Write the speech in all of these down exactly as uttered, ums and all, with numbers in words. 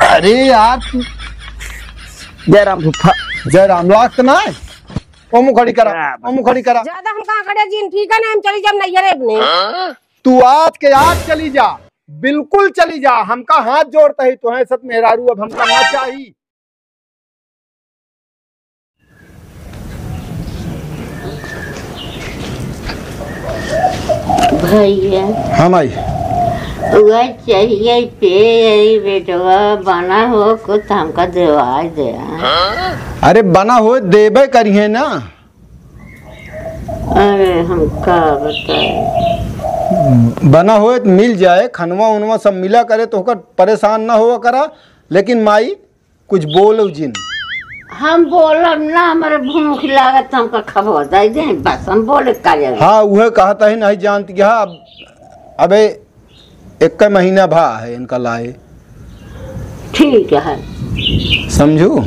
अरे यार, तू जय राम फूफा। जय राम, लाग त नाहीं? ओ मुँह खड़ी करा, ओ मुँह खड़ी करा। ज्यादा हम कहाँ खड़े जिन, ठीक है ना, हम चली जाब नैहरे अपने। तू आज के आज चली जा, बिल्कुल चली जा। हमका हाथ जोड़त ही, तोहरे साथ मेहरारू अब हमका ना चाही। भैया। हाँ माई। वह चाहिए पे यही बेटवा बना हो कुछ हमका देवाई दे। अरे बना हो देबे करिहे ना। अरे हम का बताए। बना होए त मिल जाए, खनवा उनवा सब मिला करे, तोहका परेशान ना होवा करा। लेकिन माई, कुछ बोलो जिन। हम बोलब ना, हमरे भूख लागत, हमका खबो दे दे, बस हम बोले का जाए। हाँ, उहे कहत ही, नहीं जानत कि हाँ, अब, अबे एक महीना भा है इनका लाए। ठीक है। समझू?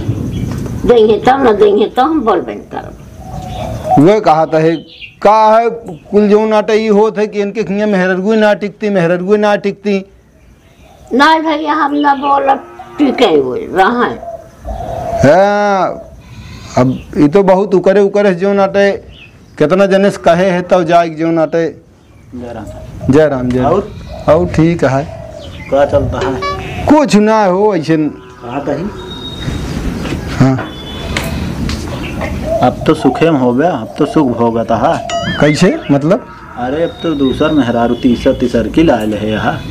देंगे तब ना देंगे तो हम बोलबे न करब। उहे कहत ही, का है, कुल जौन नाटे ई होत है कि इनके खिया मेहररुए ना टिकती, मेहररुए ना टिकती। नहीं भैया, हम ना बोलब, टिके हुए रहे। हाँ, अब ई तो बहुत उकरे उकरे से जौन नाटे, कितना जने से कहे है तब जाए के जौन नाटे। जय राम। जय राम, जय राम। और? और ठीक है। का चलता है? कुछ ना हो ऐसे। कहा तही? हाँ। अब तो सुखे में हो गया, अब तो सुख भोगत है। कैसे? मतलब? अरे अब तो दूसर मेहरारू तीसर तीसर की लायल है यहाँ।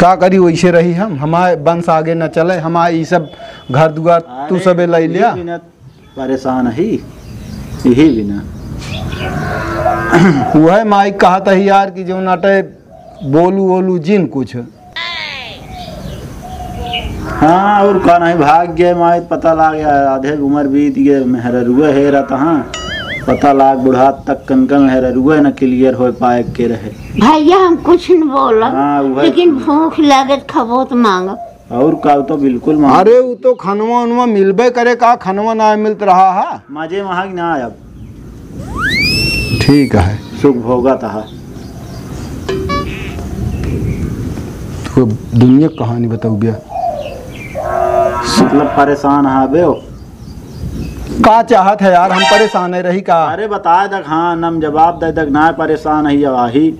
का करी, वैसे रही हम, हमारे वंश आगे न चले, हमारे ई सब घर दुआर तू अरे सबे लाई लिया। बिना परेशान ही, यही बिना। वह माई कहत ही यार कि जो नाटे बोलू वोलू जिन कुछ। हाँ, और का नहीं, भाग गए माई, पता लाग गया, आधे उम्र बीत गए, मेहररुए हेरा तहाँ, पता लाग बुढ़ात तक कनका मेहररुए न clear हो पाए के रहे। भैया, हम कुछ न बोलब, हाँ, वह लेकिन भूख लागत खबो त मांगब। और का, तो बिल्कुल मांगब। अरे, उ तो खनवा उनवा मिलबे करे, का खनवा ना मिलत रहा है? मजे में कि ना आयब। ठीक है। सुख भोगत है। तू दुनिया क कहानी बताऊ बिया। मतलब परेशान है बे हो? का चाहत है यार, हम परेशान है रही का? अरे बताए दक, हाँ, नम जवाब दे दक, ना परेशान है, आही।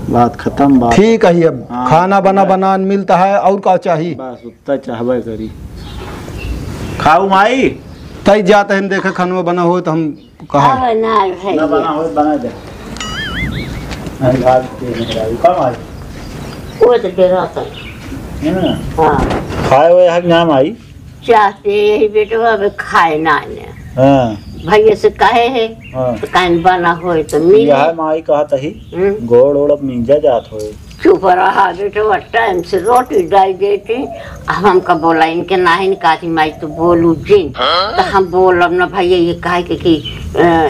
बात खत्म, बात। ठीक है, अब हाँ, खाना बना बस। बनान मिलता है, और का चाही? बस उतना चाहबे करी। खाऊ माई। तई जात है, हम देखे खनवा बना हो तो हम कहा। अब ना है ना ये। बना हो, बना दे। नहीं, भाग के नहीं आई। कम आई। वो तो बेरा था। है ना? हाँ। खाए हुए हक नाम आई। चाहते यही बेटवा अब खाए ना ने। हाँ। भैया से कहे है, हाँ। तो काहे बना होए तो मिले। यह माई कहत ही, हम्म। गोड़ ओड़ अब मींजा जात होए। चुप रहा बेटवा, time से रोटी डाल देती। अब हमका बोला इनके नाही न कहती, माई तू बोलू जिन। हाँ? तो हम बोलब ना भैया, ये कहे के कि, अ,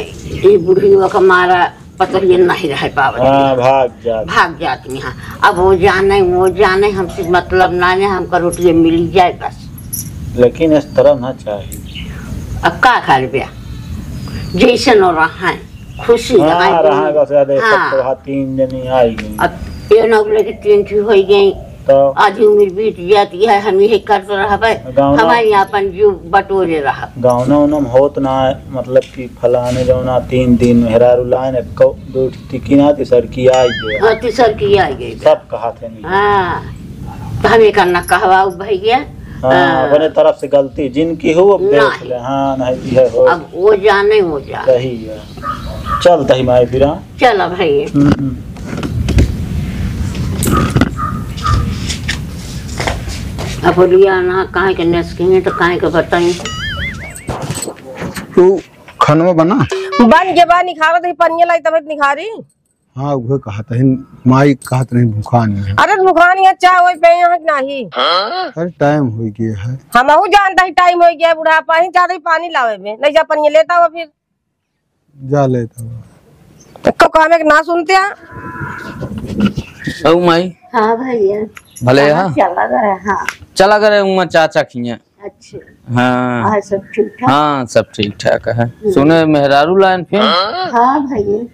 ई बुढ़िया का मारा पतोहिए नहीं रह पावत हाँ, बिया। भाग जात। भाग जात यहाँ। अब वो जाने, वो जाने, हमसे मतलब ना है, हमका रोटिए मिल जाए बस। लेकिन इस तरह ना चाहिए। अब का कर बिया, जैसे न रहा है, खुशी हाँ, रहा है। रहा का से देख हाँ। सकते हो, तीन जनी आई गई। अब ये नौकरी की तीन ठी हो गई, तो आधी उम्र बीत जाती है, हम यही करते रहबे, गाँव ना हमारे यहाँ अपन जीव बटोरे रहब। गाँव ना उनम होत ना है, मतलब कि फलाने जौना तीन दिन मेहरारू लाइन, एक दो टिकी ना, तीसर की आई गए। हाँ, तीसर की आई गए। सब कहा थे नहीं। हाँ, तो हम एक ना कहवाऊ भैया। हाँ, हाँ। अपने तरफ से गलती जिनकी हो, अब देख नहीं। ले। हाँ, नहीं की है हो। अब वो जाने, वो जाने। सही है। चल तही माई फिर, हाँ। चला भाई। हम्म, हम्म। अब बोलिया ना, काहे के नस की है, तो काहे के बताई? तू खनवा बना? बन के बा, निखारत ही, पनिया लाई, तब निखारी। हाँ, उहे कहत ही, माई कहत रही, भूखा नहीं है। अरे, भूखा नहीं है, चाय वही पे यहाँ कि नहीं? अरे, time हो गया है। हमहू जानता ही, time हो गया है, बुढ़ापा ही, जाता ही पानी लावे में, नहीं जा, पनिया लेता हुआ फिर। जा लेता हूँ। तो को काम एक ना सुनते हैं। ओ माई। हाँ भैया। भले कहाँ हाँ? चला गए? हाँ। चला गए उमा चाचा खिया। अच्छा। हाँ। और सब ठीक ठाक? हाँ, सब ठीक ठाक है। हम्म। सुने मेहरारू लाइन फिर? हाँ भैया।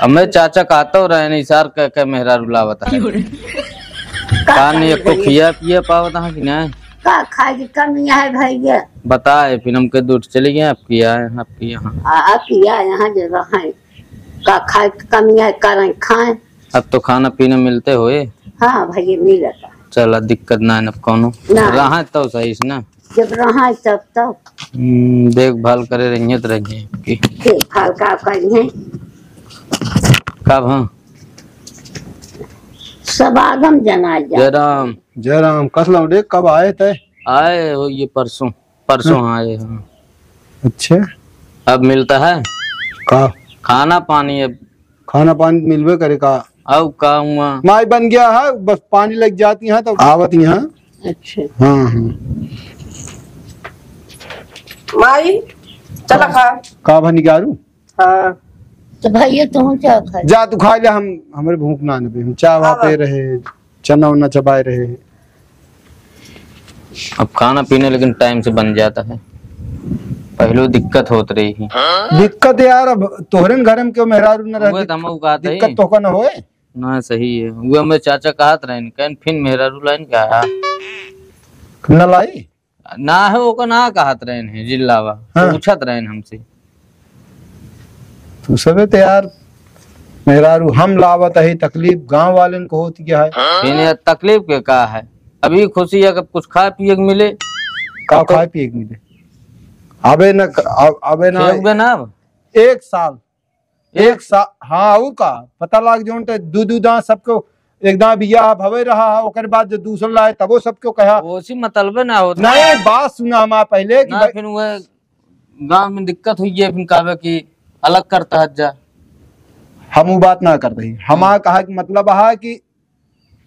हमें चाचा कहतो रहे नहीं सार के, के मेहरारू लावत है। का नहीं, एको खिया पिया पावत है कि नहीं? का खाए की कमी है भैया? बताए, फिर हमके दूर चली गए आपकी यहाँ, आपकी यहाँ। आ, आपकी यहाँ, यहाँ जो रहे, का खाए की कमी है, करें खाएं। अब तो खाना पीना मिलते होए। हाँ भैया, मिलता। चला, दिक्कत ना है अब कौनो। ना। रहा तो सही से ना। जब रहा तब तो। हम्म, देखभाल करे रहिए तो रहिए आपकी। देखभाल का करिए? कब हाँ? सब आगम जना जा। जय राम। जय राम। कस लौंडे, कब आए थे? आए हो ये परसों, परसों हाँ। आए हाँ। अच्छा। अब मिलता है? का? खाना पानी अब। खाना पानी मिलबे करे का? अब का हुआ? माई बन गया है, बस पानी लग जाती है तो आवत यहाँ। अच्छा। हाँ, हाँ। माई, चला खा। का भनी गारू? हाँ। तो भैया, तुम क्या खाए? जा तू खा ले, हम, हमरे भूख ना नबे, हम चाय वहाँ पे हाँ। रहे, चना उना चबाए रहे। अब खाना पीना लेकिन टाइम से बन जाता है, पहले दिक्कत होत रही है। दिक्कत यार, अब तोहरे न घर में क्यों मेहरारू न रहती? तो हम कहते दिक्कत ही। तो का न होए? ना, सही है। वो हमें चाचा कहत रहे, कहन फिन मेहरारू लाइन का है। न लाई? ना है, ओका ना कहत रहे हैं, जिल्लावा। हाँ। पूछत रहे हैं हमसे। तू सबे तो यार, मेहरारू हम लावत है, तकलीफ गांव वालेन को होती क्या है? फिर यार, तकलीफ के का है? अभी खुशी है कि कुछ खाए पिए के मिले। का तो खाए पिए के मिले? अबे न, अब-, अबे ना। खेलबे ना अब? एक साल। एक एक सा-, हाँ, और का? पता लाग जोन ते दू दू दांत सबको एक दांत बियाह भवे रहा है, ओकर बाद जो दूसर लाए तबो सबको कहा। ओसी मतलबे ना होता। नहीं, बात सुना हमार पहले कि ना, भाई फिर वो गांव में दिक्कत हुई है, फिर कहबे कि अलग करता है जा। हम वो बात ना कर रही। हमार कहा कि मतलब है कि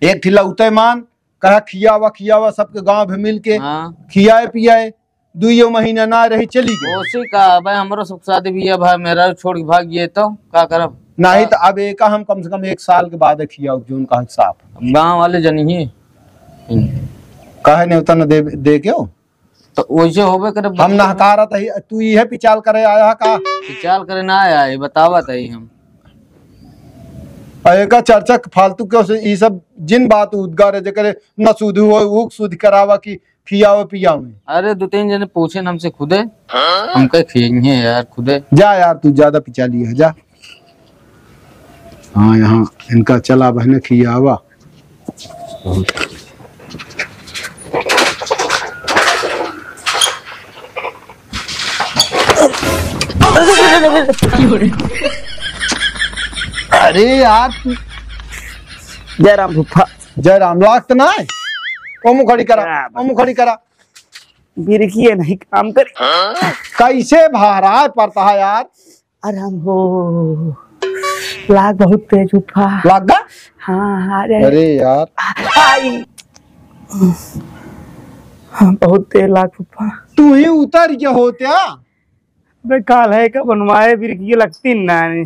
एक ठिला उतय मान, कहा खियावा, खियावा, सबके गांव में मिल के हाँ। खियाए पियाए, दुइयो महीना ना रही, चली गई। ओसी का, अब हमरो सुख शादी भी है भाई, मेहरारू छोड़ के भाग गए तो का करब? नहीं हाँ। तो अब एका हम कम से कम एक साल के बाद खियाओ, जोन कहा साफ। गांव वाले जनी ही। काहे नहीं उतना दे, दे के हो? तो वैसे होबे करे, हम बच्चे नहकारत है, तू इहे पिचाल करे आया का? पिचाल करे ना आया है, बतावत है हम। आ एका चर्चा फालतू के से, ई सब जिन बात उद्गार है, जेकरे न सुध हो, ऊ सुध करावा कि खियावे पियावे। अरे, दो तीन जने पूछे न हमसे खुदे, हाँ? हमके खियइहे यार खुदे। जा यार, तू ज्यादा पिचा लिया, जा। हाँ, यहाँ इनका चला बहने खियावा। अरे यार, तू जय राम फूफा। जय राम, लागत ना है? ओ मुखड़ी करा, क्या बात? ओ मुखड़ी करा। बिरकिए नहीं काम करे। कैसे भारा पड़ता है यार? आराम हो। लाग बहुत तेज फूफा। लाग गा? हाँ, हाँ, अरे। अरे यार। आई। हाँ, बहुत तेज लाग फूफा। तू ही उतर गया होत्या। बे, काल है का बनवाए, बिरकिए लगती ना है।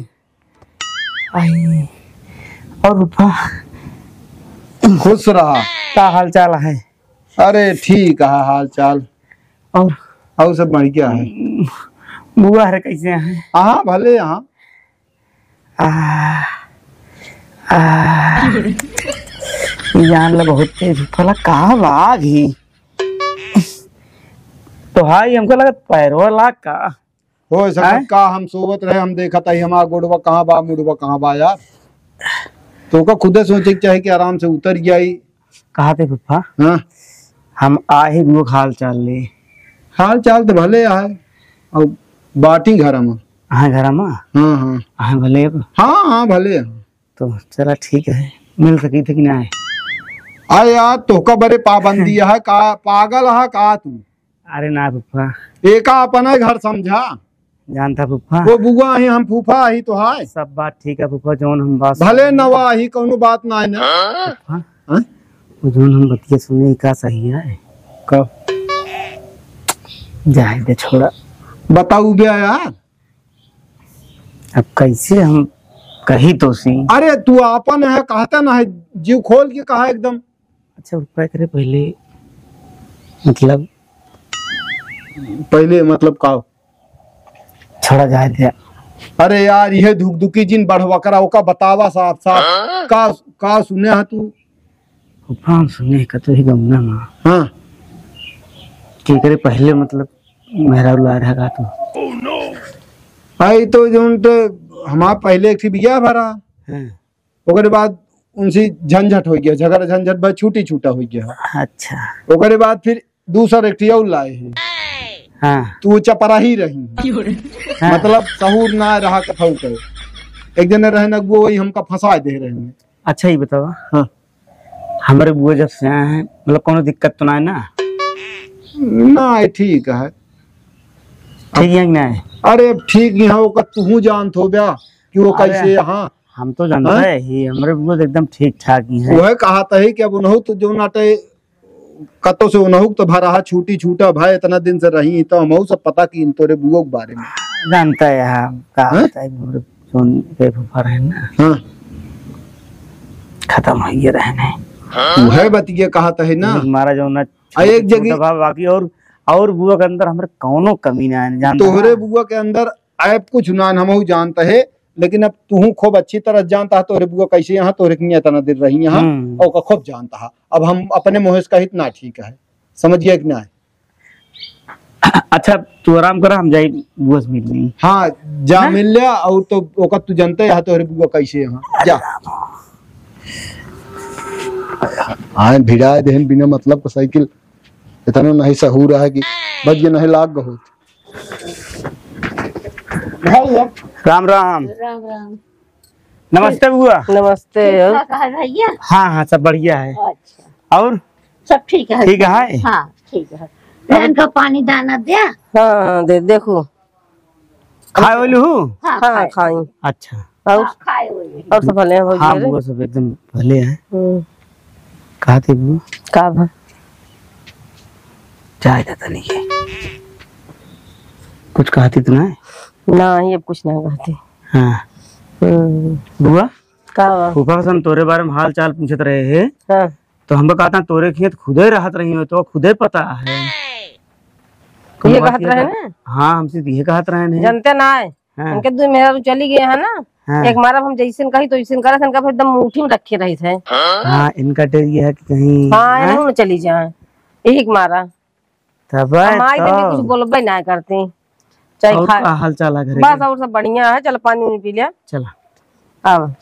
आई। और फूफा। खुश रहा। का हाल चाल है? अरे ठीक है हाल चाल। और? और सब बढ़िया है। बुआ हरे कैसे हैं? हाँ, भले हैं। आ, आ, जान ले बहुत तेज फूफा, का लाग ही। तो हाय, हमको लगा पैरवा लाग का। हो सकत हैं? का हम सोवत रहे, हम देखत आई हमार गोड़वा कहाँ बा, मुड़वा कहाँ बा यार। तो का खुदे सोचे के चाहे कि आराम से उतर जाई। कहा थे फूफा? हाँ। हम आहे लोग हाल चाल ले। हाल चाल तो भले आए, और बाटी घर में। हाँ, घर में? हाँ, हाँ। हाँ, भले अब। हाँ, हाँ, भले। तो चला ठीक है, मिल सकी थे कि ना है? अरे यार, तोका बड़े पाबंदी है का, पागल है का तू? अरे ना फूफा। एका अपना घर समझा। जानता फूफा। वो बुआ ही, हम फूफा ही तो है। सब बात ठीक है फूफा, जौन हम बात भले सुने। नवा ही, कौनो बात ना है ना। फूफा, हाँ? वो जौन हम बतिया सुने, का सही है? कब? जाए दे, छोड़ा। बताऊ बे यार। अब कैसे हम कही तो सी? अरे तू आपन है, कहता ना है, जीव खोल के कहा एकदम। अच्छा, रुपया करे पहले, मतलब पहले मतलब का? छोड़ा जाए दे। अरे यार, इहे धुकधुकी जिन बढ़वा करा, ओका बतावा साफ साफ। हाँ? का, का सुने हा तू? फूफा, हम सुने का तो ही गौना मा। हाँ। के करे पहले मतलब मेहरारू ला रहा का तू? आई तो जौन तो हमार पहले एक ठे बियाह भरा। हाँ। ओकरे बाद उनसे झंझट होइ गया, झगड़ा झंझट बस छूटी छूटा होइ गया। अच्छा। ओकरे बाद फिर दूसर एक ठे और लाए हैं। हाँ। तू चपराही रही। हाँ। मतलब सहूर ना रहा कथऊ के। एक जने रहे ना वो वही हमका फंसा दे रहे हैं। अच्छा, ये बतावा। हाँ। हमरे बुआ जब से आए हैं, मतलब, कौनो दिक्कत तो ना है ना? ना, ठीक है। ठीक है कि ना है? अरे, ठीक ही है, ओकर तुहू जानत हो बया कि वो अरे, कैसे यहाँ। हम तो जानते हाँ? हैं ही, हमरे बुआ तो एकदम ठीक ठाक ही हैं। वह कहा था ही कि अब उन्हों तो जो नाटे कतो से उन्हों तो भरा है, छूटी छूटा भाई, इतना दिन से रही, तो हमहू सब पता की इन तोरे बुआ के बारे में। जानता है हम, का हाँ? होता है, हमरे सोन के फूफा रहे ना। हाँ। खतम होइ गए रहे नहीं। वह बतिया कहा था ही ना। हमारा जो ना आ, एक जगह छोटा भाई, बाकी और, और बुआ के अंदर हमरे कौनो कमी ना है, जानता तोहरे है? बुआ के अंदर ऐब कुछ ना, हमहू जानता है, लेकिन अब तू खूब अच्छी तरह जानता है, तोहरे बुआ कैसे यहाँ, तोहरे किया इतना दिन रही यहाँ, हम्म। और ओका खूब जानता है। अब हम अपने मुँह से कहित ना ठीक है, समझिए कि ना? अच्छा, तू आराम करा, हम जाई बुआ से मिल ली। हाँ, जा ना? मिल लिया, और तो ओका तू जानते है, तोहरे बुआ कैसे यहाँ, जा। आए भिड़ा देहन बिना मतलब का साइकिल, इतना नहीं सहूर है कि बच गए नहीं लाग गए होत। भैया। राम राम। राम राम। नमस्ते बुआ। नमस्ते। ठीक ठाक है भैया? हाँ, हाँ, सब बढ़िया है। अच्छा। और? सब ठीक है। ठीक है? हाँ, ठीक है। इनको पानी दाना दिया? हाँ, हाँ, दे, देखो। खाए वाली हूँ? हाँ, हाँ, खाए। खाई। अच्छा। और? हाँ, खाए वाली। और सब भले हैं भौजी हाँ, रे? बुआ सब एकदम भले हैं। हम्म। कहा थी बुआ? का भा? चाय देता नहीं है। कुछ कहा थी तो ना? ना, ये कुछ ना कहती। हाँ। हम्म। बुआ? का बा? फूफा से हम तोरे बारे में हाल चाल पूछत रहे हैं। हाँ। तो हमका कहता तोरे खेत खुदे रहत रही हो, तो खुदे पता है। ये कहत रहे ना? हाँ, हमसे तो ये कहत रहे हैं। जानते ना है? हाँ। इनके दू मेहरारू चली गए हैं ना, हाँ। एक मारा हम जैसन कही तो वैसन करत, इनका फिर एकदम मुट्ठी में रखे रहित है। हाँ, इनका डर ये है कि कहीं, हाँ, हाँ? इन्हों में चली जाए, यही के मारा। तब हम आई तो तो कुछ बोलबे ना करते, चाहे और खा-, का हाल चाल है घरे बस के? और सब बढ़िया है, चल पानी उनी पी लिया। चला। अब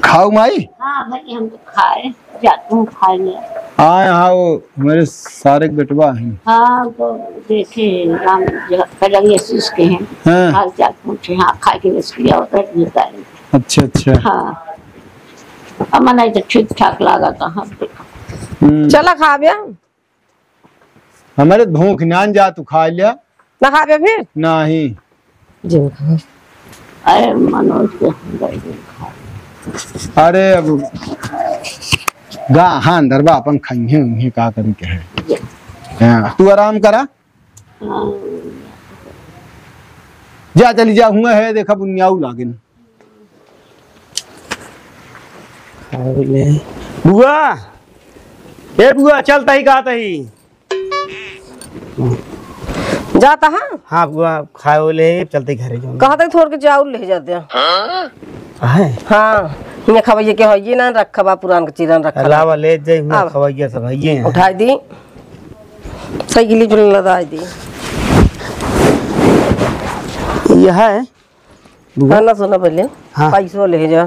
खाओ माई। हाँ भाई, हम तो खाए, जा तू खा ले। हाँ, हाँ, वो हमारे सारे के बेटवा हैं। हाँ, तो देखे हैं, राम जो कलरिया शीश के हैं। हाँ। हाल चाल पूछे, हाँ, खाए के बस किया होता है, मिलता है। अच्छा, अच्छा। हाँ। अब मनाई तो ठीक ठाक लागा था, हाँ, देखो। हम्म। चला खा बे। हमारे भूख नान जा, तू खा लिया। ना खाबे फिर? नहीं। जिन खा। अरे मनोज के हम गए दिन खा। अरे अब गा, हाँ, अंदर बा, अपन खाइहे, उन्हें का करी के है। हाँ, तू आराम करा। हाँ। जा, चली जा, हुआ है, देखा बुनियाऊ लागिन। बुआ, ए बुआ, चलता ही कहता ही। जाता है? हाँ बुआ, खाए ले चलते घरे जाओ। कहा था थोड़ के चाउर ले जाते हैं। है? हाँ, ये खवाइए के है, ये ना रखा बा, पुरान का चिरन रखा बा। लावा ले जाई, हुआ अब खवाइए सब है, ये हैं। उठाई दी, साइकिल पर लदाई दी। ये है? बुआ? हाँ, ना सुना पहले। हाँ। पैसो ले जा।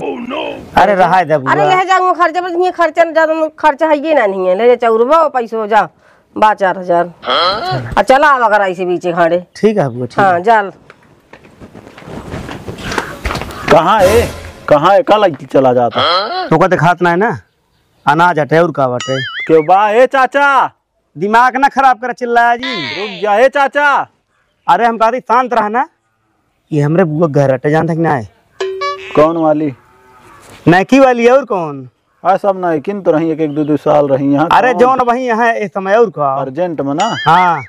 अरे रहा दे बुआ। अरे ले जा, वो खर्चा पर, ये खर्चा न ज्यादा, खर्चा है ये ना नहीं है। ले जा चौरबा, पैसो जा, बा चार हजार। हाँ? आ चला आवा करा इसी बीचे खाड़े। ठीक है बुआ, ठीक हाँ, है। जा। कहाँ है? कहाँ है? कल चला जाता। तो का दिखात ना है ना? अनाज हटे और का बाटे? क्यों बा? ए चाचा, दिमाग ना खराब कर, चिल्लाया जी। रुक जा, हे चाचा। अरे हम कहते शांत रहा ना, ये हमरे बुआ घर हटे, जानता कि ना है? कौन वाली? नैकी वाली, और कौन? आ, सब नैकिन तो रही, एक एक दो दो साल रही यहाँ। अरे कौन? जौन वही यहाँ इस समय और का? अर्जेंट में ना? हाँ।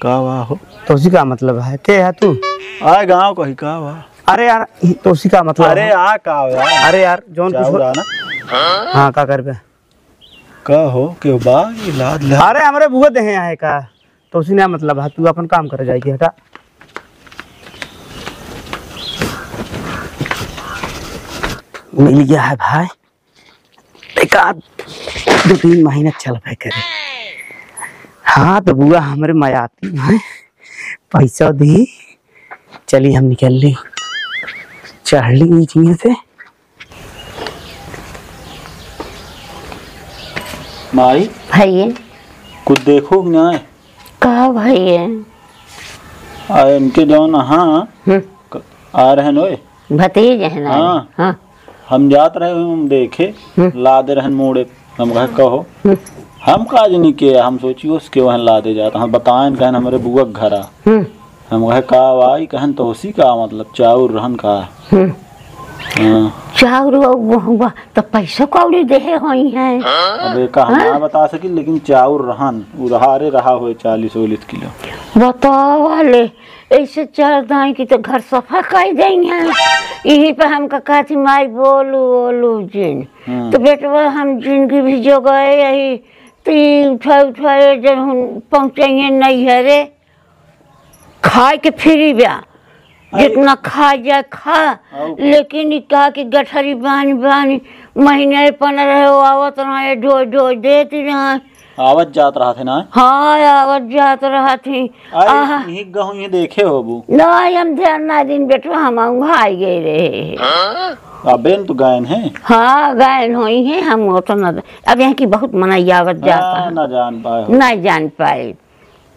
का बा हो? तो उसी का मतलब है, के है तू? आए गाँव कही का बा? अरे यार, तो उसी का मतलब अरे है। आ का बा? अरे यार, जौन कुछ हो ना। हाँ, का करबे? का हो, के बा? ये लाद ले। अरे, हमरे बुआ देहे आए का? तो उसी ना मतलब है, तू अपन काम करे जाइके हटा। मिल गया है भाई, एक आध दो तीन महीना चल भाई करे। हाँ, तो बुआ हमरे मयाती हैं, पैसा दी, चली हम निकल ली, चढ़ ली नीचे से। माई, भैया। कुछ देखो कि नाहीं? का भैया? आ, इनके जौन, हाँ, हम्म। क-, आ रहे नोए। भतीज है ना? हाँ। हाँ। हम जात रहे, हम देखे, हम्म। लादे रहन मोड़े। हम कहे, "कहो।" हम्म। हम का जनी के, हम सोची उसके वहन लादे जात। हम बताएन, कहन, "हमरे बुआ के घरा।" हम्म। हम कहे, "का भाई?" कहन, "तो उसी का मतलब चाउर रहन का?" हम्म। हाँ। चाउर वो, वो, वो, तो पैसो कौड़ी देहे होई हैं। अबे का हम हाँ? ना बता सकी, लेकिन चाउर रहन, उधारे रहा होए चालीस उलीस किलो। बतावा ले, ऐसे चार दाई की तो घर सफा कर देई हैं। यही पे हमका कहती, "माई बोलू, ओलू जिन।" हाँ। तो बेटवा हम जिनकी भी जो गए यही, तो ई उठा, उठा, ये जब हम पहुँचे हैं नैहरे, खाए के फ्री बा, अरे। जितना खा जाए खा, और लेकिन ई का कि गठरी बानी बानी महीने पन्द्रह हो आवत रहे, ढोई ढोई देती रहे। आवत जात रहत है ना? हाँ, आवत जात रहत ही। अरे, आहा। इही गहूँ ये देखे होबू। नहीं, हम ध्यान ना दिन बेटवा, हम वहाँ आई गए रहे। अबे न तो गायन है। हाँ, गायन होई है, हम उतना, अब यहाँ की बहुत मनई आवत जाता हाँ, है। ना जान पाए हो। नहीं जान पाए।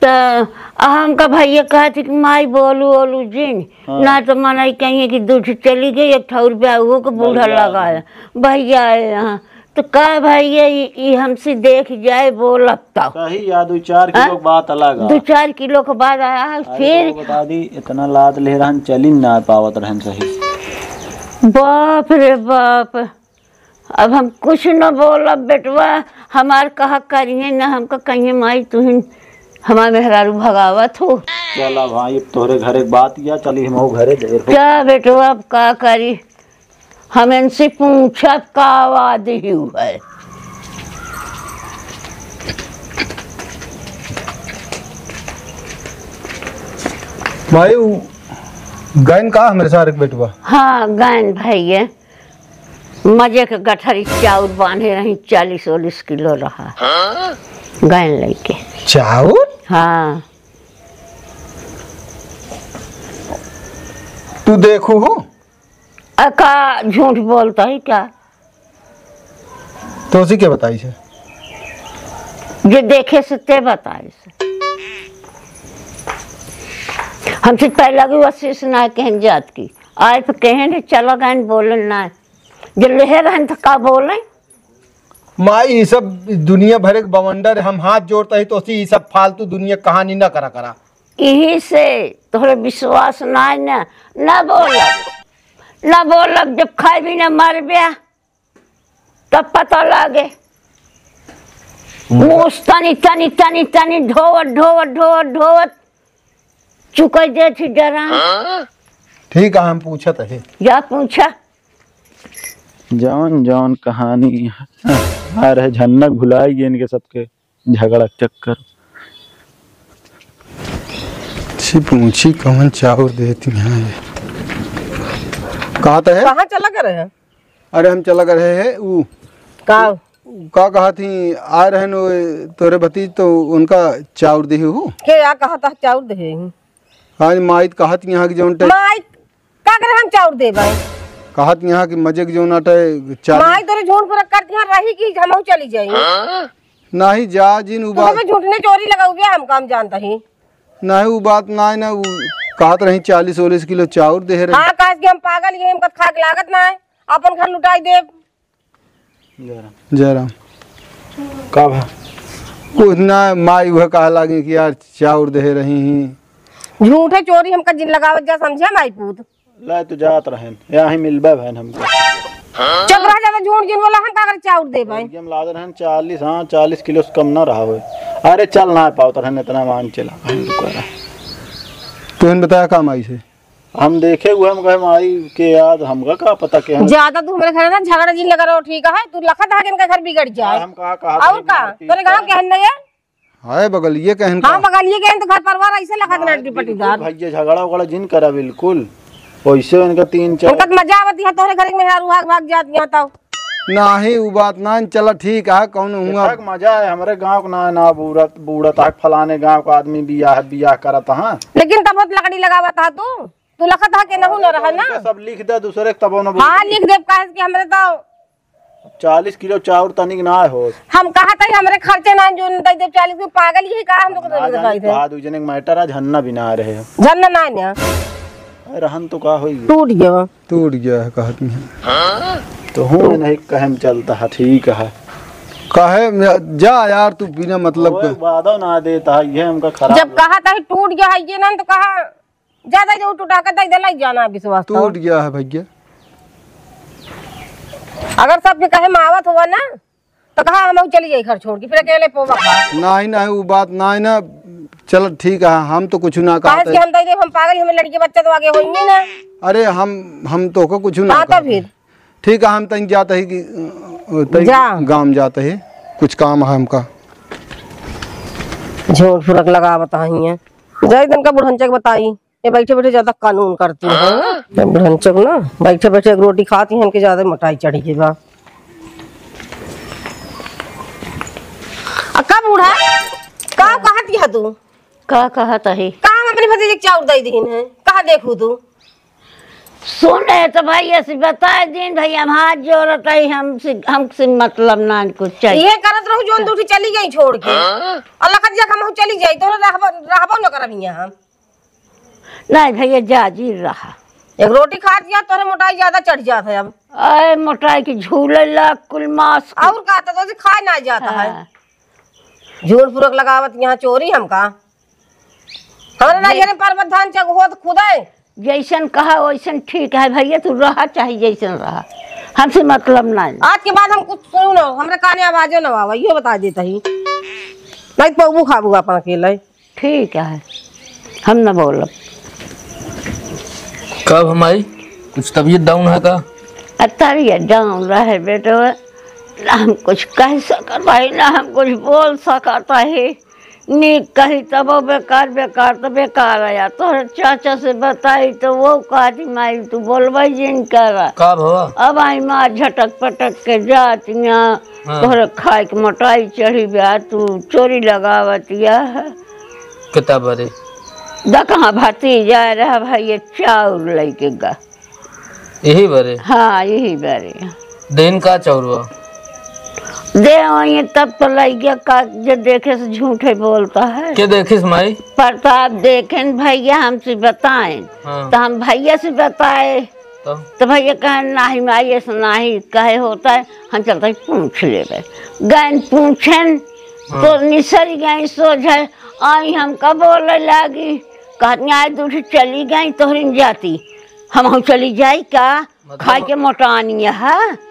त हमका भैया कहत कि माई बोलू ओलू जिन, हाँ। ना तो मनई कहिए कि दूध चली गई, एक ठौर रुपया वो के बूढ़ा भैया। लगाया। भैया आए, हाँ। तो का भैया, ई, ई हमसे देख जाए, बोलब तब। सही यार, दो चार किलो हाँ? के बात अलग है। दो चार किलो के बाद आया, अरे फिर तो बता दी, इतना लाद ले रहन, चली ना पावत रहन सही। बाप रे बाप। अब हम कुछ न बोलब बेटवा, हमार कहा करिए न हमका कहिए, "माई तुहिन हमार मेहरारू भगावत हो।" चला भाई, अब तोहरे घरे के बात या चली हम घरे देर हो। क्या बेटवा, अब का करी, हम इनसे पूछब का आवाज ही है। भाई, उ गैन का हमरे सारे के बेटवा? हाँ, गैन भाई है। मजे के गठरी चाउर बांधे रही, चालीस ओलीस किलो रहा। गैन लइके। चाउर? हाँ। तू देखू हो? अ, का झूठ बोलता है क्या? तो उसी के बताई से? जे देखे से ते बताई से। हमसे पहला भी वसीस ना कहन जात की। आए तो कहन चला गए बोलन ना। जे लेहे रहन तो का बोले? माई, ई सब दुनिया भरे के बवंडर, हम हाथ जोड़ता ही तो सी ई सब फालतू दुनिया कहानी ना करा करा। यही से तोहरे विश्वास ना है ना, ना बोलब, ना बोलब, जब खाए भी ना मरबे तब पता लागे। मुँह तनी, तनी, तनी, तनी ढोवत, ढोवत, ढोवत, ढोवत चुकई देत ही डरा। ठीक है, हम पूछत है। जा पूछा। जौन जौन कहानी आ रहे झन्नक भुलाई गए इनके सबके झगड़ा के चक्कर। छी पूछी कौन चाउर देती हैं ये। कहा तो है? कहाँ चला गए रहे? अरे हम चला गए रहे हैं, ऊ का? ऊ का कहा थी, आ रहे नो तोरे भतीज तो उनका चाउर दे हो। के या कहा था चाउर दे ही? आज माई कहा थी यहाँ की जौन टे- माई का करे हम चाउर देबै? कहत यहाँ कि मजे के जौन आटे चार माई तोरे झूठ पर करती हैं रही कि हमहू चली जाई। नहीं जा जिन उ तू बात हमें झूठ ने चोरी लगाऊ बे, हम काम जानता ही। नहीं उ बात ना है ना, उ कहत रही चालीस ओलीस किलो चाउर दे रही। हाँ, काहे कि हम पागल ही, हमका खाक लागत ना है, अपन घर लुटाई देब। जयराम। जयराम। का भा? कुछ ना, माई वह कहा लागी कि यार चाउर दे रही ही। झूठे चोरी हमका जिन लगावत जा, समझे माई पूत? ला तो जात रहन, यहाँ ही मिलबे भैन हमको। चुप रह, ज्यादा झूठ जिन बोला, हम का करे चाउर दे भाई? हम लाद रहन चालीस, हाँ, चालीस किलो से कम ना रहा होए। अरे चल ना पावत रहन, इतना मान चला, हम तो कह रहे। तू हन बताया का माई से? हम देखे हुए, हम कहे, "माई के याद हमका का पता के हम।" ज्यादा तू हमरे घर ना झगड़ा जिन लगा रहो, ठीक है? तू लखत है कि इनका घर बिगड़ जाए। हम कहा, कहा और का? तोरे गाँव के हन ना ये? हाय, बगलिए कहन हाँ, का? बगलिए कहन तो घर परिवार ऐसे लगा के नाटी पटीदार। भैया, झगड़ा उगड़ा जिन करा बिल्कुल। वैसे इनका तीन चार उनका तो मजा आवत है, तोहरे घर में मेहरारू भाग, भाग जात यहाँ तो। नाही, उ बात ना, चला ठीक है, कौन हुआ? बेटा, मजा है हमरे गाँव का ना, ना बूढ़ा, बूढ़ा था, फलाने गाँव का आदमी बियाह, बियाह करत है। लेकिन तब बहुत लकड़ी लगावत है तू, तू लखत है के नहू न रहा ना। सब लिख दे दूसरे के, तब न बोल। हाँ, लिख देब, काहे कि हमरे तो चालीस किलो चाउर तनिक ना हो। हम कहा था हमरे खर्चे ना जो दे देब चालीस किलो, पागल ही का हम लोग ना दे जाने देब। कहा दू जने के मैटर आज हन्ना भी ना रहे हो। झन्ना ना ना। अरे रहन तो का होई? टूट गया। टूट गया है कहत में। तो हूँ नहीं कहे में चलता है, ठीक है। कहे में जा यार, तू बिना मतलब ओए, के। वादा ना देता है, ये हमका खराब जब लगा। कहा था टूट गया है ये ना, तो कहा ज्यादा जो टूटा के दे देला जाना विश्वास तो। टूट गया है भैया। अगर सबके कहे में आवत हुआ ना, तो कहा हम चली जाई घर छोड़ के, फिर अकेले पोवा खा। नहीं, नहीं, वो बात नहीं ना। चल ठीक है, हम तो कुछ ना काहे कहते। कि हम तो, हम पागल, हमें लड़के बच्चे तो आगे होइंगे ना। अरे हम, हम तो को कुछ ना हाँ, तो कहते। फिर? ठीक है, हम तन जाते ही कि, अ, तन जा। गाँव जाते ही, कुछ काम है हमका। झोल फुरक लगावत है। जाई तनका बुढ़नचा के बताई। ये बैठे बैठे ज्यादा कानून करती हैं। ये बुढ़नचक ना बैठे बैठे एक रोटी खाती हैं, इनके ज्यादा मोटाई चढ़ी गई बा। आ का बूढ़ा, का कहत है तू? का कहत है? का हम अपने भतीजे के चाउर दे दीन है? कहाँ देखू तू? सुने तो भाई, ऐसे बताए दीन भाई, हम हाथ जोड़त है, हमसे, हमसे मतलब ना कुछ चाहिए। ये करत रहू, जोन दूठी चली गई छोड़ के। और लखत जा हम चली जाई, तोहरे रहबो, रहबो न करब यहाँ हम। नहीं भैया, जा जी रहा। एक रोटी खा दिया, तोरे मोटाई ज्यादा चढ़ जात है अब। अरे मोटाई की झूले लाग कुल मास की। और का, तो तुझे खाए ना जाता है। हाँ। झूल फुरक लगावत यहाँ चोरी हमका। हमारे ना ये पर धान चक होत खुदे। जैसन कहा वैसन ठीक है भैया, तू रहा चाहे जैसन रहा, हमसे मतलब नहीं। आज के बाद हम कुछ सुनो ना, हमरे काने आवाजो ना आवा, यो बता देता ही। नहीं तो पौबू खाबू अपन अकेले। ठीक है, हम न बोलब। कब हम आई? कुछ तबीयत डाउन है का? अरे तबीयत डाउन रहे बेटो, ना हम कुछ कह सकत है, ना हम कुछ बोल सकत है। नीक कही तबो बेकार, बेकार तो बेकार है यार। तोहरे चाचा से बताई तो वो कहती, "माई तू बोलबे जिन करा।" का भवा? अब आई माँ झटक पटक के जातिया, हाँ। तोहरे खाए के मोटाई चढ़ी बा, तू चोरी लगावतिया। कितना बरे? द कहाँ भतीजा रहा भाई, ये चाउर लेके गा। यही बरे? हाँ, यही बरे। देन का चौरवा? दे वही तब तो लइका का जे देखे से झूठे बोलता है। के देखिस माई? प्रताप देखेन भैया हमसे बताएन। हाँ। तो हम भैया से बताए। तो? तो भैया कहे, "नाही माई, ऐसा नाही कहे होता है, हम चलते ही पूछ लेबे।" गएन पूछेन, हाँ। तो निसरी गई सोझे, आई हमका बोले लागी, कहत, "आई दूठी चली गई तोहरी जाती, हम चली जाई का?" मतलब खाए के मोटानी है।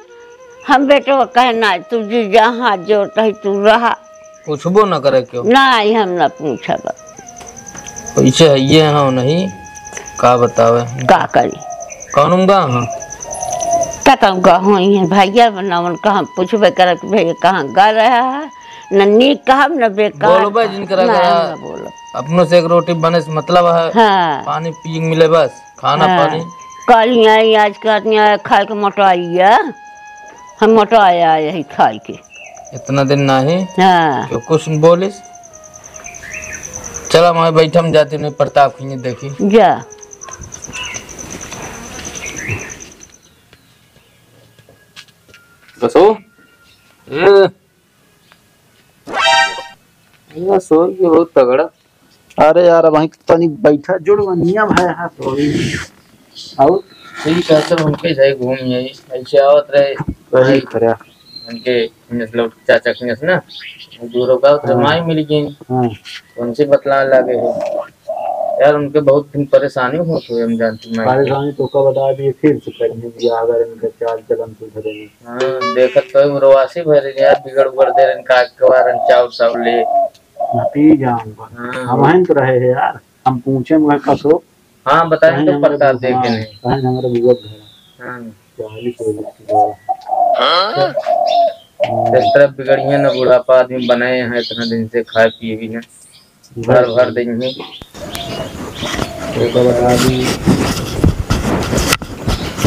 हम बेटवा कहे, "ना, तू जी जहाँ जोर तही तू रहा।" पूछबो न करे क्यों? नहीं, हम न पूछब। पैसे है ये हाँ नहीं, का बतावे? का करी? कौन उनका हाँ? का कहूँ, कहाँ ही है भैया, न उनका हम पूछबे करब कि भैया कहाँ गा रहा है, न नीक कहब, न बेकार बोलबे कहब। जिनकरा नहीं, करा। हम न बोलब। अपनों से एक रोटी बने से मतलब है, हाँ। पानी पिए के मिले बस। खाना हाँ। पानी? काली आई, आज का आदमी आया, खाए के मोटाई है। हम मोटाया यही खाए के। इतना दिन नाही? हाँ। क्यों कुछ न बोलिस? चला, मैं बैठम जाती नहीं, प्रताप खियाँ देखी। जा। बसो। ए। ये सोई के बहुत तगड़ा। अरे यार, अब वहीं तनी बैठा, जुड़वनिया भाई, हाँ, सोई। और? ठीक है, सब हमके जाए घूम आई, ऐसे आवत रहे। वही करे। उनके, मतलब, चाचा के ना, दूर का उतरे हाँ। माई मिल गई। हाँ। उनसे बतलाने लगे हो। यार, उनके बहुत दिन परेशानी होत हुए, हम जानती माई के। परेशानी तो कब बता दिए, फिर से कर दिया, अगर इनका चाल चलन सुधरे नहीं। हाँ, देखत तो हम रोवासी भरे यार, बिगड़ उगड़ दे रहे, का कवारन चाउर साउर ले। भतीजा हमका। हाँ। हम हैं तो रहे हैं यार, हम पूछे मगर कसो। हाँ, बताएं कहीं तो हमारे प्रताप बु-, देखे हाँ, नहीं। कहीं हमारे बुआ घर। हाँ। चालीस बजे की बात। हाँ? इस तरह बिगड़िए ना, बुढ़ापा आदमी बनाए हैं, इतना दिन से खाए पिए भी ना, भर भर देंगे। ओकर बता दी।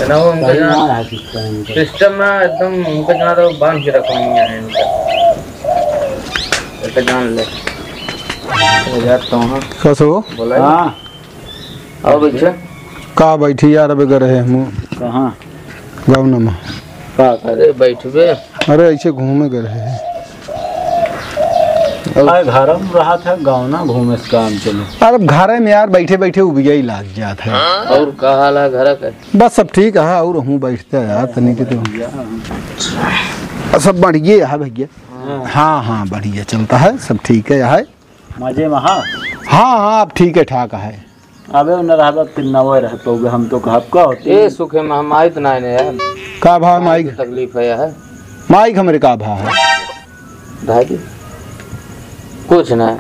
ना, वो उनका सही जान-, ना है सिस्टम इनका। सिस्टम ना एकदम उनका जान रहो, बांध के रखो, नहीं है इनका। इनका जान ले। हो जाता हूँ। कस हो? बोला है? हाँ। आओ बैठे। का बैठी यार, अबे गए रहे हम। कहाँ? गाँव नमा। का करे? अरे बैठबे। अरे ऐसे घूमे गए रहे। अरे घर में रहा था, गाँव ना घूमे से काम चले। अरे अब घर में यार बैठे बैठे उबिया ही लाग जात है। और का हाल है घर का? बस सब ठीक है, और हूँ बैठते हैं यार, तनी के तो। बढ़िया। सब बढ़िया है भैया। हाँ। हाँ, हाँ, बढ़िया चलता है, सब ठीक है, है। मजे में, हाँ? हाँ, हाँ, अब ठीक है, ठाक है। अबे, उन्हें रहबा, फिर नवे रह पउबे, हम तो कहब का होती। ए, सुखे में हम आइत ना है यार। का भा माइक? तकलीफ है यार। माइक हमरे का भा है? भाई, कुछ ना।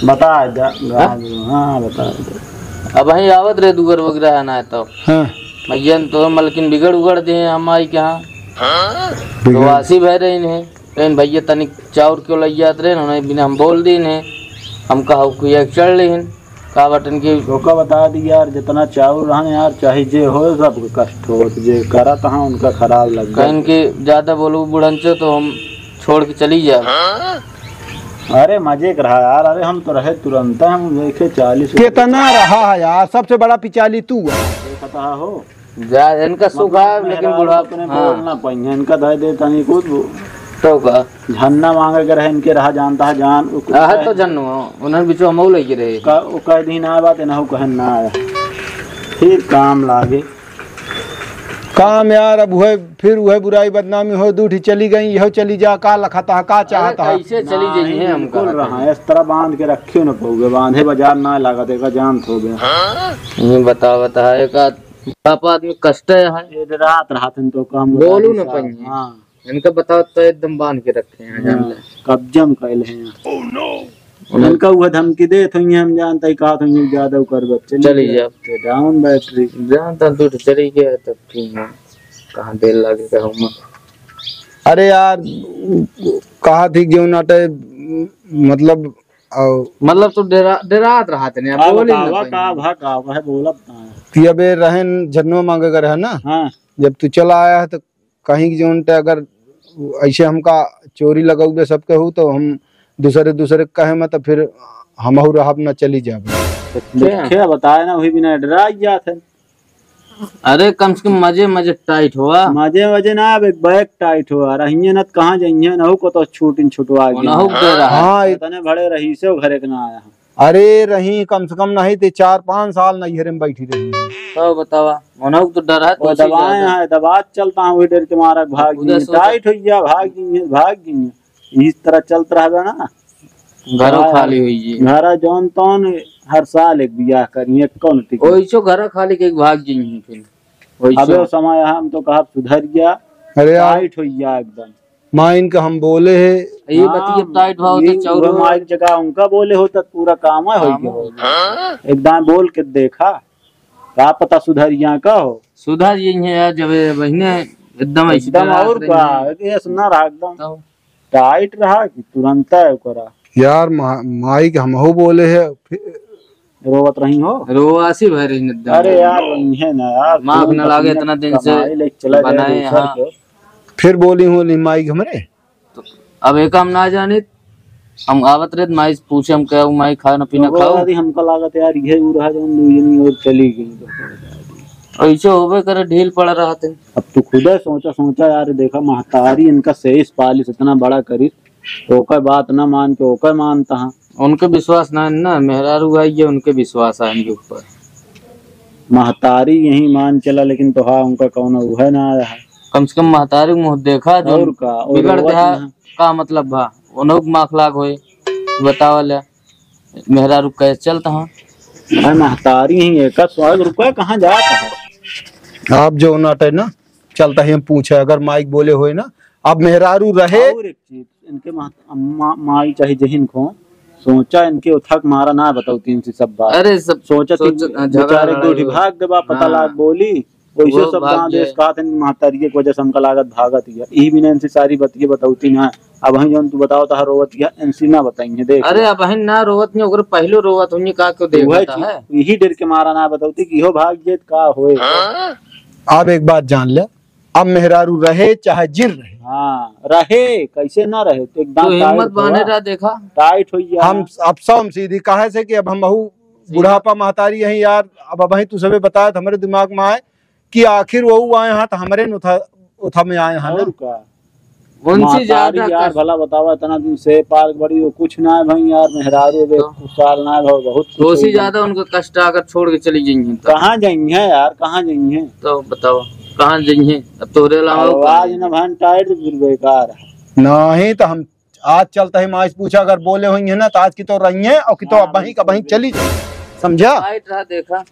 बता दे, हाँ? हाँ, बता दे। अब वहीं आवत रहे, दुगर वगैरह है ना तो। हाँ। भैया ने तो मलकिन बिगड़ उगड़ दे हैं हम आई के यहाँ। बिगड़। तो वासी भय रही नहीं। लेकिन भैया तनिक चाउर क्यों लग जात रहे, उन्हें बिना हम बोल दीन है, हम कहा कुया चढ़ लेन, का बटन की। ओका बता दी यार, जितना चाउर रहन यार, चाहे जे हो, सब कष्ट होत, जे करत हाँ, उनका खराब लग गया। कहीं के ज्यादा बोलू बुढ़ंचो तो हम छोड़ के चली जाए। अरे मजे के रहा यार, अरे हम तो रहे तुरंत, हम देखे चालीस। कितना रहा है यार, सबसे बड़ा पिचाली तू है। देखता हो। जा, इनका सुख मतलब है, लेकिन मेहरारू बुढ़ा अपने हाँ। बोल ना पाई हैं, इनका दे दे तनी कुछ। तो का? झन्ना मांगे के रहे, इनके रहा जानता है जान, उ-, आह, तो जन्नो, उन्हें बिचो हमऊ लगे रहे। का, उ कह दी ना बात, इन्हें कहन ना आया। फिर काम लागे। काम यार, अब हुए, फिर हुए बुराई बदनामी हो, दूठी चली गई, यह चली जा, का लखता है, का अरे, चाहता है? कैसे चली जाइए नहीं, हमका बिल्कुल रहा, इस तरह बांध के रखे न पउबे, बांधे बाजार ना लागत, एका जान थो गया। ये बता, बता, एका बाप आदमी कष्ट है। ये रात रात हम तो काम बोलू न पाई। हाँ। इनका बताओ तो एकदम बांध के रखे हैं, जान हाँ, ले। कब्जा में कैले हैं। Oh no! इनका वो धमकी दे तो ये हम जानता ही कहा तो ये ज्यादा कर बच्चे चली जाओ। Down battery। जानता तू तो चली गया तब ठीक है। कहाँ देर लगे कहूँ मैं। अरे यार, कहा थी जो नाटे, मतलब, आओ। मतलब तू डेरा, डेरात रहा थे, अब का बोली ना बतावा, पाई। का भा, का भा, बोला बता। कि अबे रहन झरनो मांगे का रहा ना। हाँ। जब तू चला आया है तो कहीं की जोन ते अगर ऐसे हमका चोरी लगौबे सब केहू तो हम दूसरे, दूसरे कहे में तो फिर हमहू रहब ना चली जाब। देखे, बताए ना, वही बिना डरा जात है। अरे कम से कम मजे, मजे tight हुआ। मजे, मजे ना, अब एक बैग tight हुआ। रहिए ना तो कहाँ जाइए, नहु को तो छूट इन छुटवा गया। नहु को रहा। हाँ, इतने बड़े रही से घरे के ना आया। अरे रही, कम से कम नहीं ते चार पाँच साल नैहरे में बैठी रही। तो बतावा, उन्हों को तो डर है, वो तो दबाए ज्यादा। हैं, दबात चलता है, वही डर के मारा भाग उधर गई, से उधर। Tight हो गया, भाग गई, भाग गई। इस तरह चलत रहबे ना, घरों हाँ, खाली होइए। घरा जौन तौन हर साल एक बियाह करिए, कौन टिके? ओइसो घरा खाली के भाग जाइए फिर। ओइसो। अबे वो समय हम तो कहब सुधर गया, अरे यार। Tight हो गया एकदम। माइन का हम बोले है। ये हाँ, बतिया tight भाव ये तो चौरो वो माइक जगह उनका बोले हो तो पूरा काम है, हो काम गया हो। हो। एकदम बोल के देखा, का पता सुधर यहाँ का हो। सुधर यही है यार, जब ये बहिने एकदम ऐसी एकदम तरह और से का, नहीं है। ये सुना रहा एकदम। तो tight रहा कि तुरंत है ओकरा। यार मा-, माई के हमहू बोले है, फिर रोवत रही हो? रोवासी भय रही एकदम। अरे यार, वही है ना यार, माफ खून न लागे, पसीना इतना दिन से कमाई ले चला जाए बनाए दूसर हाँ। के। फिर बोली हूँ, "ली माई के हमरे।" तो अब एक हम ना जाने, हम आवत रहे, माई से पूछे, हम कहे, "माई, खाना पीना तो खाओ?" दादी, हमका लागत यार, ये उ रहा जौन दू जनी और चली गई। ऐसे होबे करे, ढील पड़ा रहते। अब तू खुदे सोचा, सोचा यार, देखा महतारी इनका सेज पालिस इतना बड़ा करिस, तो ओकर बात ना मान के ओकर मानता है। उनके विश्वास ना है ना, मेहरारू आई है, उनके विश्वास है इनके ऊपर। महतारी यही मान चला, लेकिन तो हाँ, उनका कौनो उहे ना आया है। कम से कम महतारी मुँह देखा, जो और का, और बिगड़ रोवत दे है, ना। का मतलब भा? उन्हों के माख लाग होए, बतावा ले, मेहरारू कैसे चलता हाँ? भाई महतारी ही है, का सौ रुपया कहाँ जाता है? आप जो नाटे ना, चलता ही हम पूछे, अगर माइक बोले होए ना, अब मेहरारू रहे। और एक चीज, इनके मा-, मा-, माई चाहे जहिन को, सोचा इनके उठक मारा ना बताओ तीन से सब बात। अरे सब सोचा कि सोच-, हाँ, झगड़ा बेचारे लड़ाई गोठी हो। भाग देबा, पता हाँ। लाग बोली, वैसे वो सब भाग गाँव देश जाए। कहत हन कि महतारिये के वजह से हमका लागत भागत हिया। ई बिना इनसे सारी बतिये बतौती ना। अब हम जौन तू बताओ तहा रोवत हिया, इनसे ना बताई है, देख अरे, ले। अब हम ना रोवत नहीं, ओकरे पहले रोवत होइए, का क्यों देख वह बता चीज, है? यही डर के मारा ना बतौती कि इहो भाग जाए, का होए। अब एक बात जान ले, अब मेहरारू रहे चाहे जिन रहे। हाँ, रहे, कैसे ना रहे, तो एकदम तू हिम्मत tight बांधे हुआ। रहा, देखा। Tight हो गया। हम अब सौ हम सीधी, काहे से कि अब हम बहू बुढ़ापा महतारी यहीं यार, अब, अब वहीं तू सबे बताए तो हमरे दिमाग में आए कि आखिर वो आए हैं तो हमरे न उठा, उठा में आए हैं ना। और का? उनसे महतारी ज्यादा यार, कष्ट। भला बतावा, इतना दिन से पाल बड़ी, वो कुछ ना है भाई यार, मेहरारू बे, तो कुछ साल ना है भाई, बहुत कुछ तो उसी हो गया। ज्यादा उनको कष्ट अगर छोड़ के चली गई हैं तो। कहाँ जाई हैं यार, कहाँ जाई हैं? तो बताओ, कहाँ जाई हैं? अब तोरे अलावा और कोई आज नहीं। ना भाई, tight फिर बेकार है। नहीं तो हम आज चलता है, माँ से पूछा, अगर बोले होइहैं ना, तो आज की तो रही हैं और की तो हाँ, अब वहीं का वहीं बिल्कुल, चली जाए, समझा? Tight रहा, देखा।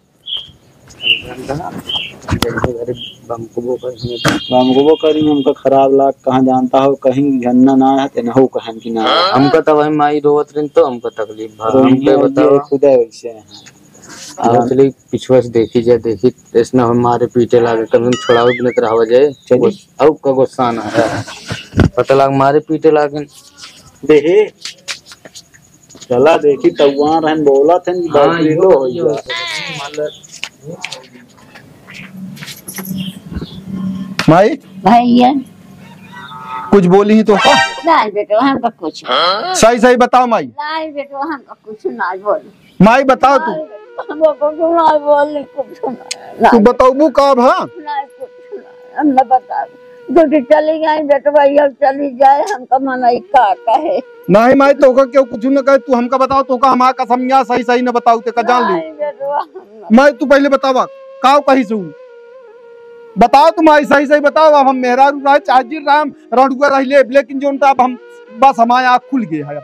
बमकबो करी, बमकबो करी, हमका खराब लाग, कहाँ जानता हो, कहीं झन्ना ना है, तेनहु कहन की ना है। हमका तब वही माई रोवत रही तो हमका तकलीफ भा, रोइहैं हमके और बतावा। ये खुदा वैसे है। और चली पिछुआ से देखी जाए, देखी, ऐसना हम मारे पीटे लागे, कम से कम छोड़ावे बिनत रहा जाए। चली। गुस-, और का गुस्सा ना है। पता लाग मारे पीटे लागे। देहे, चला देखी, तउआ रहन बोलत हन कि हाँ, बकरी यो, लो हो यो। जा। माई, भैया। कुछ बोली ही तो का? नहीं बेटवा, हमका कुछ। सही सही बताओ माई। नहीं बेटवा, हमका कुछ नहीं बोली। माई बताओ तू। नहीं, हमका कुछ नहीं बोली, कुछ नहीं। तू बतौबू का अब, हाँ? नहीं, कुछ नहीं, हम न बता। जो कि चली गई बेटवा, अब चली जाए, हमका मनई का कहे। नहीं माई, तोका क्यों कुछ न कहे, तू हमका बताओ, तोका हमार कसम या सही सही न बताऊ, ते का जान ली। नहीं बेटवा, हम न माई, तू पहले बतावा, काव कही सू? बताओ तू माई, सही सही बताओ। अब हम मेहरारू रहे, चाहे जिन रहे, हम रड़ुआ रह ले, लेकिन जोन ता अब हम, बस हमारे आँख खुल गए है। अब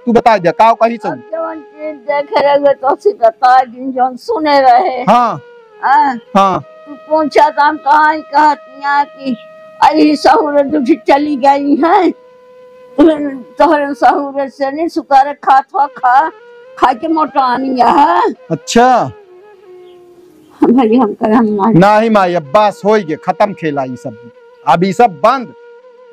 तू बता दे, काव कही सू? अब जवन चीज देखे रहे, तो सी बता दिन, जौन सुने रहे। हाँ। हाँ। हाँ। तू पूछा तो हम कहाँ ही कहतिया कि अही सहूर दूठी चली गई है। तोहरे सहूर से नहीं, सुतारे खात हो, खा, खा के मोटानी है। अच्छा। भाई, हम कर, हम ना। नहीं माई, अब बस होई गे, खतम खेला ई सब। अब ई सब बंद।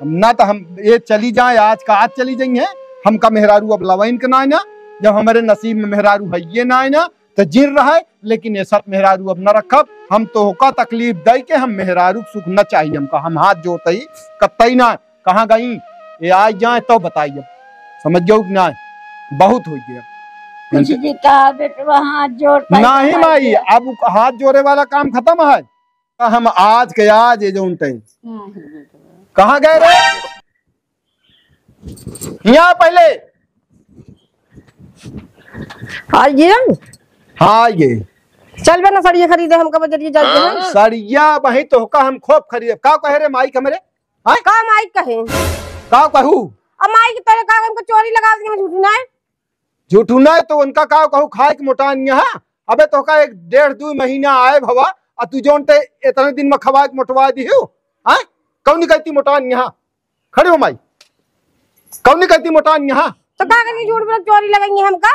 हम ना तो हम ये चली जाए, आज का आज चली जाई है। हमका मेहरारू अब लवइन के ना, ना। जब हमरे नसीब में मेहरारू है ये ना, ना, तो जिन रहे, लेकिन ये सब मेहरारू अब न रखब। हम तोहका तकलीफ दे के हम मेहरारू के सुख न चाहिए हमका। हम हाथ जोड़ते ही कतई ना। कहाँ गई? ये आ जाए तो बताइए, समझ गयो कि ना? बहुत हो गया। कुछ जी कहा बेटवा, हाथ जोड़ता ही नहीं माई, बताइए। अब उ हाथ जोड़े वाला काम खतम है। हम आज के आज ये जो उनते नहीं बेटवा। कहाँ गए रे? यहाँ पहले। आइए। हाँ, ये। चल बे ना सड़िया खरीदे, हमका बजरिया जाइए है। सड़िया वही तोहका हम खूब खरीदे। का कहे रे माइक हमरे? हाँ? का माइक कहे? का कहू? अब माइक तोरे का हमको चोरी लगा दी, हम झूठ ना है। झूठ ना है तो उनका का कहू, खाए के मोटान यहाँ। अबे तोहका एक डेढ़ दो महीना आए भवा, आ तू जौन ते इतने दिन में खवाए के मोटवा दी हो। हाँ? कौन कहती मोटान यहाँ? खड़ी हो माई, कौन कहती मोटान यहाँ? तो का करी, झूठ बोल, चोरी लगाई हमका?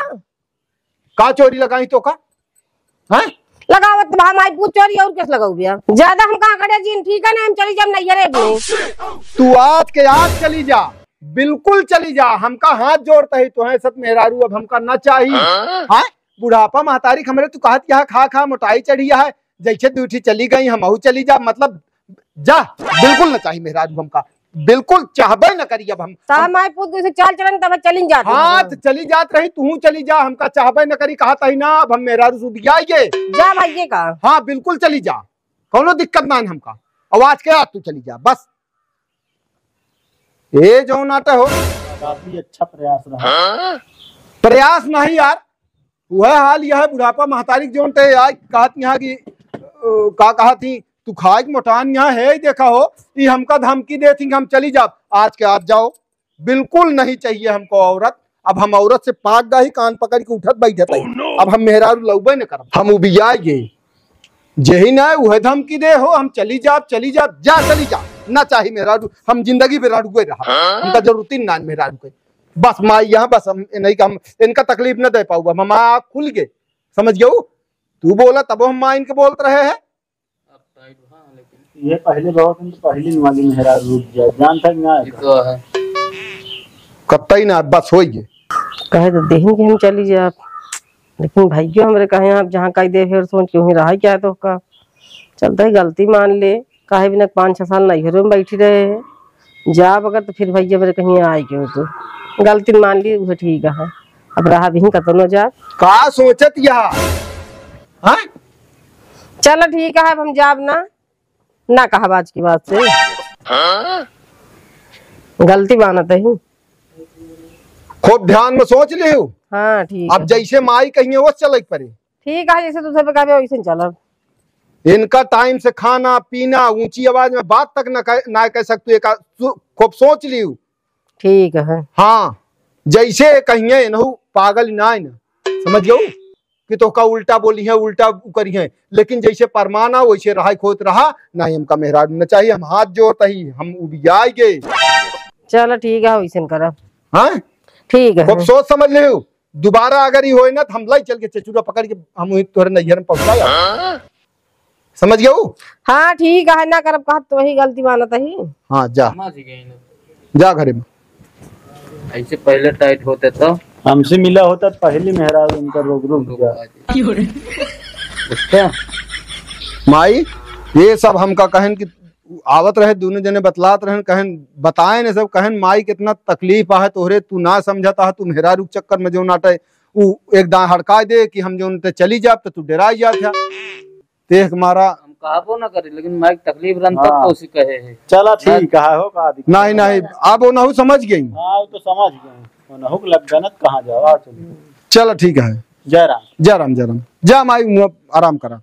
का चोरी लगाई तोका? हैं? लगावत बा माई पूत चोरी, और कैसे लगाऊ भैया? ज्यादा हम कहाँ खड़े जीन, ठीक है ना, हम चली जाब नैहरे अपने। तू आज के आज चली जा, बिल्कुल चली जा, हमका हाथ जोड़ता ही तो है सत मेहरारू, अब हमका ना चाहिए। हाँ? बुढ़ापा महतारी हमरे तू कहत यहाँ खा खा मोटाई चढ़ी है, जैसे दूठी चली गई हमहू चली जा, मतलब जा, बिल्कुल न चाही मेहरारू हमका, बिल्कुल चाहबे न करी अब हम। त हम माई पूत जैसे चाल चलन तब चलिन जात रही। हाँ, त चली जात रही, तू चली जा, हमका चाहबे न करी, कहा तही ना, अब हम मेहरारू से उबियाइए। जा भाई, ये का? हाँ, बिल्कुल चली जा, कौनो दिक्कत ना है हमका। अब आज के आज तू चली जा, बस। ये जो नाटे हो, काफी अच्छा प्रयास रहा। प्रयास नहीं यार, वह हाल यह है, बुढ़ापा महतारी के जोन ते आज कहत यहाँ कि, अ, का कहत ही, तू खाए के मोटान यहाँ है ही, देखा हो, ई हमका धमकी देत ही कि हम चली जाब। आज के आज जाओ, बिल्कुल नहीं चाहिए हमको औरत। अब हम औरत से पाक गई, कान पकड़ के उठत बैठत है। अब हम मेहरारू लौबे न करब, हम उबिया गए। जेही ना उहे धमकी दे हो, हम चली जाब, चली जाब, जा चली जा, ना चाही मेहरारू, हम जिंदगी भर रड़ुए रहा, हमका जरूरत ही ना मेहरारू के। बस माई यहाँ, बस हम नहीं का, हम इनका तकलीफ न दे पाऊ, हम माँ खुल गए, समझ गयो? तू बोला तब हम माँ इनके बोलत रहे हैं। अब tight बा, ये पहले बहुत दिन पहले वाली मेहरारू रुक जाए, जानता ही ना है। ये तो है। कत्ता ही ना, बस हो गए। कहे तो देहिन कि हम चली जाब, लेकिन भैया हमरे कहे, "आप जहाँ कही दे, फिर सोच के वहीं रहा क्या तो का?" चलता ही गलती मान ले, काहे बिना पाँच छह साल नैहरों में बैठी रहे हैं। जाब अगर तो फिर भैया मेरे कहीं आए क्यों तो गलती मान ली, वो ठीक है। अब रहा भी कतनो जाब। का सोचत या? हाँ? चलो ठीक है, अब हम जाब ना, ना कहब आज की बात से। गलती मानत ही। खूब ध्यान में सोच लियो। हाँ, ठीक अब है। जैसे माई कहिए वो चले के पड़े। ठीक है, जैसे दूसरे पे कहबे वैसे चलब। इनका टाइम से खाना पीना, ऊंची आवाज में बात तक ना कह, ना कह सकतू। एक आ-, सु-, खूब सोच लियो। ठीक है। हाँ, जैसे कहिए इनहू पागल ना है ना, समझ गऊ कि तोहका उल्टा बोली है, उल्टा करी है, लेकिन जैसे परमाना वैसे रहा खोत रहा। ना हमका मेहरारू न चाहिए, हम हाथ जोड़ता ही, हम उबियाई गए। चलो ठीक है, वैसन करब। हाँ, ठीक है। खूब सोच समझ लियो। दोबारा अगर ई होए ना, तो हम लाई चल के चचुरा पकड़ के हम वहीं तोहरे नैहर में पहुंचा जाब। समझ गऊ? हाँ, ठीक है, ना करब कहत तो वही गलती मानत ही। हाँ, जा। समझ गए ना। जा घरे में। ऐसे पहले टाइट होते तो। हमसे मिला होता तो पहली मेहरारू उनका रोक, रोक दिया। अच्छा। माई, ये सब हमका कहन कि आवत रहे, दोनों जने बतलात रहन, कहन, बताए ने सब, कहन, "माई, कितना तकलीफ आहे तोहरे, तू ना समझता है, तू मेहरारू के चक्कर में जो नाटे, उ एक दाएं हड़काए दे कि हम जो ते चली जाब, तो तू डराई जात है।" देख मारा। हम कहबो ना करी, लेकिन माई के तकलीफ रहन तब हाँ। तो उसी कहे है। चला ठीक है, हो का दिक्कत नहीं, है? नहीं, अब ओनहु समझ गई। हाँ, वो तो समझ गए। ओनहु के लग गनत कहाँ जाओ, आ चलो। चला ठीक है। जय राम। जय राम, जय राम। जा माई, आराम करा।